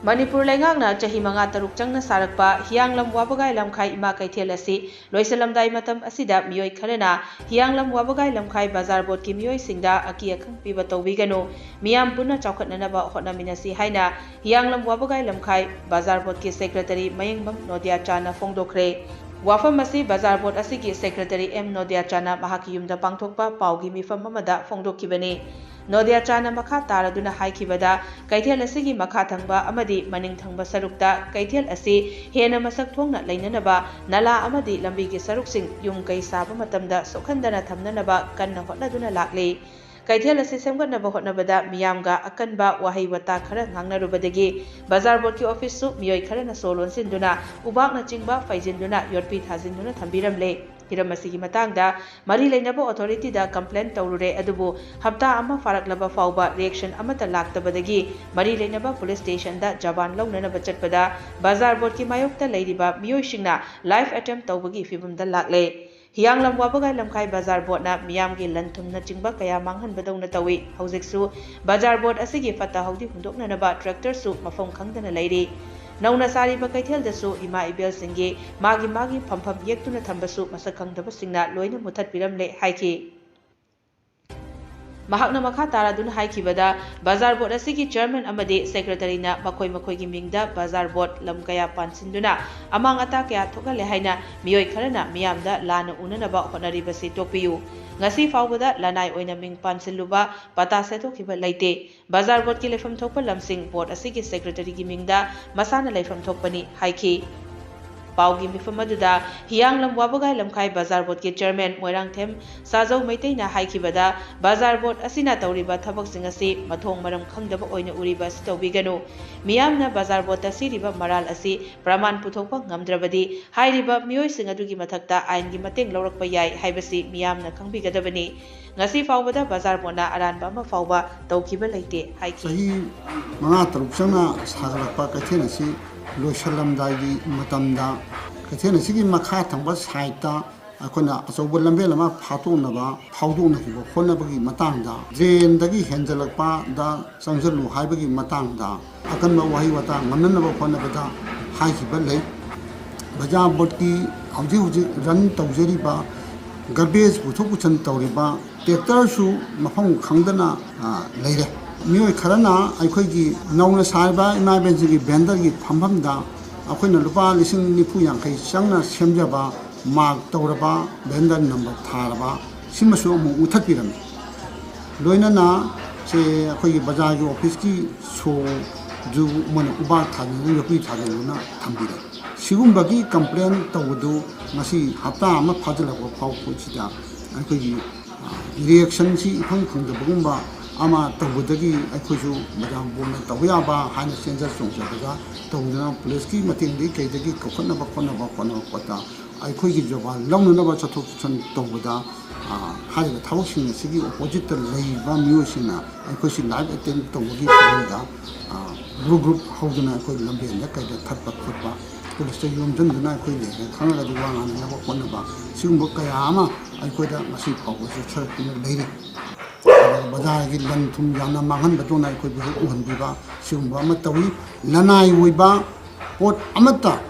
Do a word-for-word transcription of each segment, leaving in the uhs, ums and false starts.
ꯃꯅꯤꯄꯨꯔ ꯂꯩꯉꯥꯛꯅ ꯆꯍꯤ ꯃꯉꯥ ꯇꯔꯨꯛ ꯆꯪꯅ ꯁꯥꯔꯛꯄ ꯍꯤꯌꯥꯡꯂꯝ ꯋꯥꯕꯒꯥꯏ ꯂꯝꯈꯥꯏ ꯏꯃꯥ ꯀꯩꯊꯦꯜ ꯑꯁꯤ ꯂꯣꯏꯁꯤꯜꯂꯝꯗꯥꯏ ꯃꯇꯝ ꯑꯁꯤꯗ ꯃꯤꯑꯣꯏ ꯈꯔꯅ ꯍꯤꯌꯥꯡꯂꯝ ꯋꯥꯕꯒꯥꯏ ꯂꯝꯈꯥꯏ ꯕꯖꯥꯔ ꯕꯣꯔꯗꯀꯤ ꯃꯤꯑꯣꯏꯁꯤꯡꯗ ꯑꯀꯤ ꯑꯈꯪ ꯄꯤꯕ ꯇꯧꯕꯤꯒꯅꯨ, ꯃꯤꯌꯥꯝ ꯄꯨꯟꯅ ꯆꯥꯎꯈꯠꯅꯅꯕ ꯍꯣꯠꯅꯃꯤꯟꯅꯁꯤ ꯍꯥꯏꯅ ꯍꯤꯌꯥꯡꯂꯝ ꯋꯥꯕꯒꯥꯏ ꯂꯝꯈꯥꯏ ꯕꯖꯥꯔ ꯕꯣꯔꯗꯀꯤ ꯁꯦꯀ꯭ꯔꯦꯇꯔꯤ ꯃꯌꯦꯡꯕꯝ ꯅꯣꯗꯤꯌꯥꯆꯥꯅ ꯐꯣꯡꯗꯣꯛꯈ꯭ꯔꯦ꯫ ꯋꯥꯐꯝ ꯑꯁꯤ ꯕꯖꯥꯔ ꯕꯣꯔꯗ ꯑꯁꯤꯒꯤ ꯁꯦꯀ꯭ꯔꯦꯇꯔꯤ ꯑꯦꯝ ꯅꯣꯗꯤꯌꯥꯆꯥꯅ ꯃꯍꯥꯛꯀꯤ ꯌꯨꯝꯗ ꯄꯥꯡꯊꯣꯛꯄ ꯄꯥꯎꯒꯤ ꯃꯤꯐꯝ ꯑꯃꯗ ꯐꯣꯡꯗꯣꯛꯈꯤꯕꯅꯤ꯫ ꯅꯣꯗꯤꯌꯥꯆꯥꯅ ꯃꯈꯥ ꯇꯥꯔꯗꯨꯅ ꯍꯥꯏꯈꯤꯕꯗ, ꯀꯩꯊꯦꯜ ꯑꯁꯤꯒꯤ ꯃꯈꯥ ꯊꯪꯕ ꯑꯃꯗꯤ ꯃꯅꯤꯡ ꯊꯪꯕ ꯁꯔꯨꯛꯇ ꯀꯩꯊꯦꯜ ꯑꯁꯤ ꯍꯦꯟꯅ ꯃꯁꯛ ꯊꯣꯡꯅ ꯂꯩꯅꯅꯕ ꯅꯂꯥ ꯑꯃꯗꯤ ꯂꯝꯕꯤꯒꯤ ꯁꯔꯨꯛꯁꯤꯡ ꯌꯨꯝ ꯀꯩ ꯁꯥꯕ ꯃꯇꯝꯗ ꯁꯣꯛꯍꯟꯗꯅ ꯊꯝꯅꯅꯕ ꯀꯟꯅ ꯍꯣꯠꯅꯗꯨꯅ ꯂꯥꯛꯂꯤ꯫ ꯀꯩꯊꯦꯜ ꯑꯁꯤ ꯁꯦꯝꯒꯠꯅꯕ ꯍꯣꯠꯅꯕꯗ ꯃꯤꯌꯥꯝꯒ ꯑꯀꯟꯕ ꯋꯥꯍꯩ ꯋꯥꯇꯥ ꯈꯔ ꯉꯥꯡꯅꯔꯨꯕꯗꯒꯤ ꯕꯖꯥꯔ ꯕꯣꯔꯗꯀꯤ ꯑꯣꯐꯤꯁꯁꯨ ꯃꯤꯑꯣꯏ ꯈꯔꯅ ꯁꯣ ꯂꯣꯟꯁꯤꯟꯗꯨꯅ ꯎꯕꯥꯛꯅꯆꯤꯡꯕ ꯐꯩꯖꯤꯟꯗꯨꯅ ꯌꯣꯠꯄꯤ ꯊꯥꯖꯤꯟꯗꯨꯅ ꯊꯝꯕꯤꯔꯝꯂꯦ꯫ ꯍꯤꯔꯝ ꯑꯁꯤꯒꯤ ꯃꯇꯥꯡꯗ ꯃꯔꯤ ꯂꯩꯅꯕ ꯑꯣꯊꯣꯔꯤꯇꯤꯗ ꯀꯝꯄ꯭ꯂꯦꯟ ꯇꯧꯔꯨꯔꯦ, ꯑꯗꯨꯕꯨ ꯍꯞꯇꯥ ꯑꯃ ꯐꯥꯔꯛꯂꯕ ꯐꯥꯎꯕ ꯔꯤꯑꯦꯛꯁꯟ ꯑꯃꯠꯇ ꯂꯥꯛꯇꯕꯗꯒꯤ ꯃꯔꯤ ꯂꯩꯅꯕ ꯄꯨꯂꯤꯁ ꯁ꯭ꯇꯦꯁꯟꯗ ꯖꯕꯥꯟ ꯂꯧꯅꯅꯕ ꯆꯠꯄꯗ ꯕꯖꯥꯔ ꯕꯣꯔꯗꯀꯤ ꯃꯥꯌꯣꯛꯇ ꯂꯩꯔꯤꯕ ꯃꯤꯑꯣꯏꯁꯤꯡꯅ ꯂꯥꯏꯐ ꯑꯦꯇꯦꯝꯞ ꯇꯧꯕꯒꯤ ꯐꯤꯚꯝꯗ ꯂꯥꯛꯂꯦ꯫ ꯍꯤꯌꯥꯡꯂꯝ ꯋꯥꯕꯒꯥꯏ ꯂꯝꯈꯥꯏ ꯕꯖꯥꯔ ꯕꯣꯔꯗꯅ ꯃꯤꯌꯥꯝꯒꯤ ꯂꯟ ꯊꯨꯝꯅꯆꯤꯡꯕ ꯀꯌꯥ ꯃꯥꯡꯍꯟꯕꯗꯧꯅ ꯇꯧꯏ꯫ ꯍꯧꯖꯤꯛꯁꯨ ꯕꯖꯥꯔ ꯕꯣꯔꯗ ꯑꯁꯤꯒꯤ ꯐꯠꯇ ꯍꯥꯎꯗꯤ ꯍꯨꯟꯗꯣꯛꯅꯅꯕ ꯇ꯭ꯔꯦꯛꯇꯔꯁꯨ ꯃꯐꯝ ꯈꯪꯗꯅ ꯂꯩꯔꯤ꯫ ꯅꯧꯅ ꯁꯥꯔꯤꯕ ꯀꯩꯊꯦꯜꯗꯁꯨ ꯏꯃꯥ ꯏꯕꯦꯜꯁꯤꯡꯒꯤ ꯃꯥꯒꯤ ꯃꯥꯒꯤ ꯐꯝꯐꯝ ꯌꯦꯛꯇꯨꯅ ꯊꯝꯕꯁꯨ ꯃꯁꯛ ꯈꯪꯗꯕꯁꯤꯡꯅ ꯂꯣꯏꯅ ꯃꯨꯊꯠꯄꯤꯔꯝꯂꯦ ꯍꯥꯏꯈꯤ꯫ ꯃꯍꯥꯛꯅ ꯃꯈꯥ ꯇꯥꯔꯗꯨꯅ ꯍꯥꯏꯈꯤꯕꯗ, ꯕꯖꯥꯔ ꯕꯣꯔꯗ ꯑꯁꯤꯒꯤ ꯆꯤꯌꯔꯃꯦꯟ ꯑꯃꯗꯤ ꯁꯦꯀ꯭ꯔꯦꯇꯔꯤꯅ ꯃꯈꯣꯏ ꯃꯈꯣꯏꯒꯤ ꯃꯤꯡꯗ ꯕꯖꯥꯔ ꯕꯣꯔꯗ ꯂꯝ ꯀꯌꯥ ꯄꯥꯟꯁꯤꯟꯗꯨꯅ ꯑꯃꯥꯡ ꯑꯇꯥ ꯀꯌꯥ ꯊꯣꯛꯍꯜꯂꯦ ꯍꯥꯏꯅ ꯃꯤꯑꯣꯏ ꯈꯔꯅ ꯃꯤꯌꯥꯝꯗ ꯂꯥꯟꯅ ꯎꯅꯅꯕ ꯍꯣꯠꯅꯔꯤꯕꯁꯤ ꯇꯣꯛꯄꯤꯌꯨ꯫ ꯉꯁꯤ ꯐꯥꯎꯕꯗ ꯂꯅꯥꯏ ꯑꯣꯏꯅ ꯃꯤꯡ ꯄꯥꯟꯁꯤꯜꯂꯨꯕ, ꯄꯇꯥ ꯁꯦꯠꯇꯣꯛꯈꯤꯕ ꯂꯩꯇꯦ꯫ ꯕꯖꯥꯔ ꯕꯣꯔꯗꯀꯤ ꯂꯩꯐꯝ ꯊꯣꯛꯄ ꯂꯝꯁꯤꯡ ꯕꯣꯔꯗ ꯑꯁꯤꯒꯤ ꯁꯦꯀ꯭ꯔꯦꯇꯔꯤꯒꯤ ꯃꯤꯡꯗ ꯃꯁꯥꯅ ꯂꯩꯐꯝ ꯊꯣꯛꯄꯅꯤ ꯍꯥꯏꯈꯤ꯫ ꯄꯥꯎꯒꯤ ꯃꯤꯐꯝ ꯑꯗꯨꯗ ꯍꯤꯌꯥꯡꯂꯝ ꯋꯥꯕꯒꯥꯏ ꯂꯝꯈꯥꯏ ꯕꯖꯥꯔ ꯕꯣꯔꯗꯀꯤ ꯆꯤꯌꯔꯃꯦꯟ ꯃꯣꯏꯔꯥꯡꯊꯦꯝ ꯁꯥꯖꯧ ꯃꯩꯇꯩꯅ ꯍꯥꯏꯈꯤꯕꯗ, ꯕꯖꯥꯔ ꯕꯣꯔꯗ ꯑꯁꯤꯅ ꯇꯧꯔꯤꯕ ꯊꯕꯛꯁꯤꯡ ꯑꯁꯤ ꯃꯊꯣꯡ ꯃꯔꯝ ꯈꯪꯗꯕ ꯑꯣꯏꯅ ꯎꯔꯤꯕ ꯑꯁꯤ ꯇꯧꯕꯤꯒꯅꯨ꯫ ꯃꯤꯌꯥꯝꯅ ꯕꯖꯥꯔ ꯕꯣꯔꯗꯇ ꯁꯤꯔꯤꯕ ꯃꯔꯥꯜ ꯑꯁꯤ ꯄ꯭ꯔꯃꯥꯟ ꯄꯨꯊꯣꯛꯄ ꯉꯝꯗ꯭ꯔꯕꯗꯤ, ꯍꯥꯏꯔꯤꯕ ꯃꯤꯑꯣꯏꯁꯤꯡ ꯑꯗꯨꯒꯤ ꯃꯊꯛꯇ ꯑꯥꯏꯟꯒꯤ ꯃꯇꯦꯡ ꯂꯧꯔꯛꯄ ꯌꯥꯏ ꯍꯥꯏꯕꯁꯤ ꯃꯤꯌꯥꯝꯅ ꯈꯪꯕꯤꯒꯗꯕꯅꯤ꯫ ꯉꯁꯤ ꯐꯥꯎꯕꯗ ꯕꯖꯥꯔ ꯕꯣꯔꯗꯅ ꯑꯔꯥꯟꯕ ꯑꯃ ꯐꯥꯎꯕ ꯇꯧꯈꯤꯕ ꯂꯩꯇꯦ ꯍꯥꯏꯈꯤ꯫ ꯆꯍꯤ ꯃꯉꯥ ꯇꯔꯨꯛ ꯆꯪꯅ ꯁꯥꯒꯠꯂꯛꯄ ꯀꯩꯊꯦꯜ ꯑꯁꯤ ꯂꯣꯏꯁꯤꯜꯂꯝꯗꯥꯏꯒꯤ ꯃꯇꯝꯗ ꯀꯩꯊꯦꯜ ꯑꯁꯤꯒꯤ ꯃꯈꯥ ꯊꯪꯕ ꯁꯥꯏꯠꯇ ꯑꯩꯈꯣꯏꯅ ꯑꯆꯧꯕ ꯂꯝꯕꯦꯜ ꯑꯃ ꯐꯥꯠꯇꯣꯛꯅꯕ ꯐꯥꯎꯗꯣꯛꯅꯈꯤꯕ ꯍꯣꯠꯅꯕꯒꯤ ꯃꯇꯥꯡꯗ, ꯗ꯭ꯔꯦꯟꯗꯒꯤ ꯍꯦꯟꯖꯜꯂꯛꯄꯗ ꯆꯪꯁꯤꯜꯂꯨ ꯍꯥꯏꯕꯒꯤ ꯃꯇꯥꯡꯗ, ꯑꯀꯟꯕ ꯋꯥꯍꯩ ꯋꯥꯇꯥ ꯉꯝꯅꯅꯕ ꯍꯣꯠꯅꯕꯗ ꯍꯥꯏꯈꯤꯕ ꯂꯩ꯫ ꯕꯖꯥꯔ ꯕꯣꯔꯗꯀꯤ ꯍꯧꯖꯤꯛ ꯍꯧꯖꯤꯛ ꯔꯟ ꯇꯧꯖꯔꯤꯕ, ꯒꯥꯔꯕꯦꯖ ꯄꯨꯊꯣꯛ ꯄꯨꯁꯤꯟ ꯇꯧꯔꯤꯕ, ꯇ꯭ꯔꯦꯛꯇꯔꯁꯨ ꯃꯐꯝ ꯈꯪꯗꯅ, ꯑ, ꯂꯩꯔꯦ꯫ ꯃꯤꯑꯣꯏ ꯈꯔꯅ ꯑꯩꯈꯣꯏꯒꯤ ꯅꯧꯅ ꯁꯥꯔꯤꯕ ꯏꯃꯥ ꯏꯕꯦꯟꯁꯤꯡꯒꯤ ꯚꯦꯟꯗꯔꯒꯤ ꯐꯝꯐꯝꯗ ꯑꯩꯈꯣꯏꯅ ꯂꯨꯄꯥ ꯂꯤꯁꯤꯡ ꯅꯤꯐꯨ ꯌꯥꯡꯈꯩ ꯆꯪꯅ ꯁꯦꯝꯖꯕ ꯃꯥꯔꯛ ꯇꯧꯔꯕ, ꯚꯦꯟꯗꯔ ꯅꯝꯕꯔ ꯊꯥꯔꯕ, ꯁꯤꯃꯁꯨ ꯑꯃꯨꯛ ꯃꯨꯊꯠꯄꯤꯔꯝꯃꯤ꯫ ꯂꯣꯏꯅꯅ ꯁꯦ ꯑꯩꯈꯣꯏꯒꯤ ꯕꯖꯥꯔꯒꯤ ꯑꯣꯐꯤꯁꯀꯤ ꯁꯣꯁꯨ ꯃꯣꯏꯅ ꯎꯕꯥꯛ ꯊꯥꯖꯤꯟꯗꯨꯅ, ꯌꯣꯠꯄꯤ ꯊꯥꯖꯤꯟꯗꯨꯅ ꯊꯝꯕꯤꯔꯦ꯫ ꯁꯤꯒꯨꯝꯕꯒꯤ ꯀꯝꯄ꯭ꯂꯦꯟ ꯇꯧꯕꯗꯨ ꯉꯁꯤ ꯍꯞꯇꯥ ꯑꯃ ꯐꯥꯖꯤꯜꯂꯛꯄ ꯐꯥꯎꯕꯁꯤꯗ ꯑꯩꯈꯣꯏꯒꯤ, ꯑ, ꯔꯤꯌꯦꯛꯁꯟꯁꯤ ꯏꯐꯪ ꯐꯪꯗꯕꯒꯨꯝꯕ ꯑꯃ ꯇꯧꯕꯗꯒꯤ ꯑꯩꯈꯣꯏꯁꯨ ꯕꯖꯥꯔ ꯕꯣꯔꯗꯅ ꯇꯧꯕ ꯌꯥꯕ ꯍꯥꯏꯅ ꯆꯦꯟꯖ ꯆꯣꯡꯖꯕꯗ ꯇꯧꯗꯨꯅ ꯄꯨꯂꯤꯁꯀꯤ ꯃꯇꯦꯡꯗꯒꯤ ꯀꯩꯗꯒꯤ ꯀꯧꯈꯠꯅꯕ ꯈꯣꯠꯅꯕ ꯍꯣꯠꯅꯔꯛꯄꯗ ꯑꯩꯈꯣꯏꯒꯤ ꯖꯣꯕꯥꯟ ꯂꯧꯅꯅꯕ ꯆꯠꯊꯣꯛ ꯆꯠꯁꯤꯟ ꯇꯧꯕꯗ, ꯑ, ꯍꯥꯏꯔꯤꯕ ꯊꯕꯛꯁꯤꯡ ꯑꯁꯤꯒꯤ ꯑꯣꯄꯣꯖꯤꯠꯇ ꯂꯩꯔꯤꯕ ꯃꯤꯑꯣꯏꯁꯤꯡꯅ ꯑꯩꯈꯣꯏꯁꯤ ꯂꯥꯏꯚ ꯑꯦꯇꯦꯛ ꯇꯧꯕꯒꯤ ꯐꯤꯕꯝꯗ, ꯑ, ꯒ꯭ꯔꯨꯞ ꯒ꯭ꯔꯨꯞ ꯍꯧꯗꯨꯅ ꯑꯩꯈꯣꯏ ꯂꯝꯕꯦꯟꯗ ꯀꯩꯗ ꯊꯠꯄ ꯈꯣꯠꯄ, ꯄꯨꯂꯤꯁꯇ ꯌꯣꯝꯁꯤꯟꯗꯨꯅ ꯑꯩꯈꯣꯏ ꯂꯩꯔꯦ ꯈꯪꯉꯒꯗꯤ ꯋꯥ ꯉꯥꯡꯅꯅꯕ ꯍꯣꯠꯅꯕ, ꯁꯤꯒꯨꯝꯕ ꯀꯌꯥ ꯑꯃ ꯑꯩꯈꯣꯏꯗ ꯉꯁꯤ ꯐꯥꯎꯕꯁꯨ ꯆꯠꯊꯗꯨꯅ ꯂꯩꯔꯤ꯫ ꯑꯗꯨꯒ ꯕꯖꯥꯔꯒꯤ ꯂꯟ ꯊꯨꯝ ꯌꯥꯝꯅ ꯃꯥꯡꯍꯟꯕꯗꯧꯅ ꯑꯩꯈꯣꯏꯕꯨ ꯍꯦꯛ ꯎꯍꯟꯕꯤꯕ, ꯁꯤꯒꯨꯝꯕ ꯑꯃ ꯇꯧꯏ꯫ ꯂꯅꯥꯏ ꯑꯣꯏꯕ ꯄꯣꯠ ꯑꯃꯠꯇ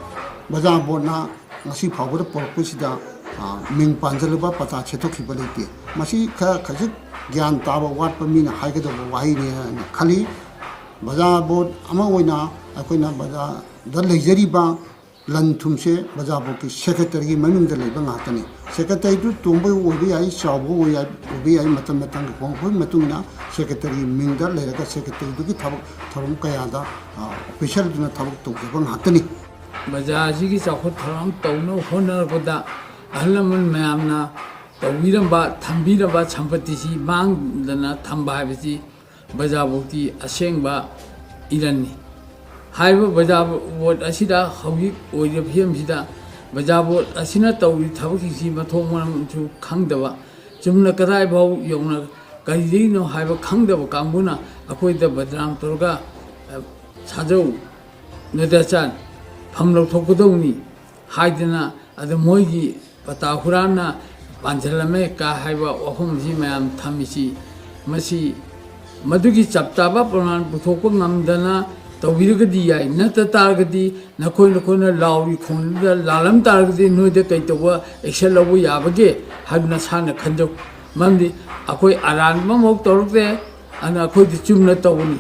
ꯕꯖꯥꯔ ꯕꯣꯔꯗꯅ ꯉꯁꯤ ꯐꯥꯎꯕꯗ ꯄꯨꯔꯛꯄꯁꯤꯗ, ꯑ, ꯃꯤꯡ ꯄꯥꯟꯖꯜꯂꯕ ꯄꯇꯥ ꯁꯦꯠꯇꯣꯛꯈꯤꯕ ꯂꯩꯇꯦ꯫ ꯃꯁꯤ ꯈꯔ ꯈꯖꯤꯛ ꯒ꯭ꯌꯥꯟ ꯇꯥꯕ ꯋꯥꯠꯄ ꯃꯤꯅ ꯍꯥꯏꯒꯗꯧꯕ ꯋꯥꯍꯩꯅꯦ ꯍꯥꯏꯅ ꯈꯜꯂꯤ꯫ ꯕꯖꯥꯔ ꯕꯣꯔꯗ ꯑꯃ ꯑꯣꯏꯅ ꯑꯩꯈꯣꯏꯅ ꯕꯖꯥꯔꯗ ꯂꯩꯖꯔꯤꯕ ꯂꯟ ꯊꯨꯝꯁꯦ ꯕꯖꯥꯔ ꯕꯣꯔꯗꯀꯤ ꯁꯦꯀ꯭ꯔꯦꯇꯔꯤꯒꯤ ꯃꯃꯤꯡꯗ ꯂꯩꯕ ꯉꯥꯛꯇꯅꯤ꯫ ꯁꯦꯀ꯭ꯔꯦꯇꯔꯤꯗꯨ ꯇꯣꯡꯕ ꯑꯣꯏꯕ ꯌꯥꯏ, ꯆꯥꯎꯕ ꯑꯣꯏ ꯌꯥꯏ, ꯑꯣꯏꯕ ꯌꯥꯏ, ꯃꯇꯝ ꯃꯇꯝꯒꯤ ꯍꯣꯡꯂꯛꯄꯒꯤ ꯃꯇꯨꯡ ꯏꯟꯅ ꯁꯦꯀ꯭ꯔꯦꯇꯔꯤꯒꯤ ꯃꯤꯡꯗ ꯂꯩꯔꯒ ꯁꯦꯀ꯭ꯔꯦꯇꯔꯤꯗꯨꯒꯤ ꯊꯕꯛ ꯊꯧꯔꯝ ꯀꯌꯥꯗ, ꯑ, ꯑꯣꯐꯤꯁꯤꯌꯦꯜꯗꯨꯅ ꯊꯕꯛ ꯇꯧꯖꯕ ꯉꯥꯛꯇꯅꯤ꯫ ꯕꯖꯥꯔ ꯑꯁꯤꯒꯤ ꯆꯥꯎꯈꯠ ꯊꯧꯔꯥꯡ ꯇꯧꯅꯕ ꯍꯣꯠꯅꯔꯛꯄꯗ ꯑꯍꯜ ꯂꯃꯟ ꯃꯌꯥꯝꯅ ꯇꯧꯕꯤꯔꯝꯕ, ꯊꯝꯕꯤꯔꯝꯕ ꯁꯝꯄꯇꯤꯁꯤ ꯃꯥꯡꯗꯅ ꯊꯝꯕ ꯍꯥꯏꯕꯁꯤ ꯕꯖꯥꯔ ꯕꯣꯔꯗꯀꯤ ꯑꯁꯦꯡꯕ ꯏꯔꯟꯅꯤ꯫ ꯍꯥꯏꯔꯤꯕ ꯕꯖꯥꯔ ꯕꯣꯔꯗ ꯑꯁꯤꯗ ꯍꯧꯖꯤꯛ ꯑꯣꯏꯔꯤꯕ ꯐꯤꯕꯝꯁꯤꯗ ꯕꯖꯥꯔ ꯕꯣꯔꯗ ꯑꯁꯤꯅ ꯇꯧꯔꯤ ꯊꯕꯛꯁꯤꯡꯁꯤ ꯃꯊꯣꯡ ꯃꯔꯝꯁꯨ ꯈꯪꯗꯕ, ꯆꯨꯝꯅ ꯀꯗꯥꯏꯐꯥꯎ ꯌꯧꯅ ꯀꯔꯤꯗꯒꯤꯅꯣ ꯍꯥꯏꯕ ꯈꯪꯗꯕ ꯀꯥꯡꯕꯨꯅ ꯑꯩꯈꯣꯏꯗ ꯕꯗꯅꯥꯝ ꯇꯧꯔꯒ, ꯑ, ꯁꯥꯖꯧ, ꯅꯣꯏꯗꯥꯆꯥꯟ, ꯐꯝ ꯂꯧꯊꯣꯛꯀꯗꯧꯅꯤ ꯍꯥꯏꯗꯅ, ꯑꯗ ꯃꯣꯏꯒꯤ ꯄꯇꯥ ꯍꯨꯔꯥꯟꯅ ꯄꯥꯟꯁꯤꯜꯂꯝꯃꯦ ꯀ ꯍꯥꯏꯕ ꯋꯥꯐꯝꯁꯤ ꯃꯌꯥꯝ ꯊꯝꯃꯤꯁꯤ, ꯃꯁꯤ ꯃꯗꯨꯒꯤ ꯆꯞ ꯆꯥꯕ ꯄ꯭ꯔꯃꯥꯟ ꯄꯨꯊꯣꯛꯄ ꯉꯝꯗꯅ ꯇꯧꯕꯤꯔꯒꯗꯤ ꯌꯥꯏ, ꯅꯠꯇ ꯇꯥꯔꯒꯗꯤ ꯅꯈꯣꯏ ꯅꯈꯣꯏꯅ ꯂꯥꯎꯔꯤ ꯈꯣꯡꯂꯤꯗ ꯂꯥꯜꯂꯝ ꯇꯥꯔꯒꯗꯤ ꯅꯣꯏꯗ ꯀꯩ ꯇꯧꯕ action ꯂꯧꯕ ꯌꯥꯕꯒꯦ ꯍꯥꯏꯕ ꯅꯁꯥꯅ ꯈꯟꯖꯧ꯫ ꯃꯔꯝꯗꯤ ꯑꯩꯈꯣꯏ ꯑꯔꯥꯟꯕ ꯑꯃꯐꯥꯎ ꯇꯧꯔꯛꯇꯦ, ꯑꯗꯨꯅ ꯑꯩꯈꯣꯏꯗꯤ ꯆꯨꯝꯅ ꯇꯧꯕꯅꯤ꯫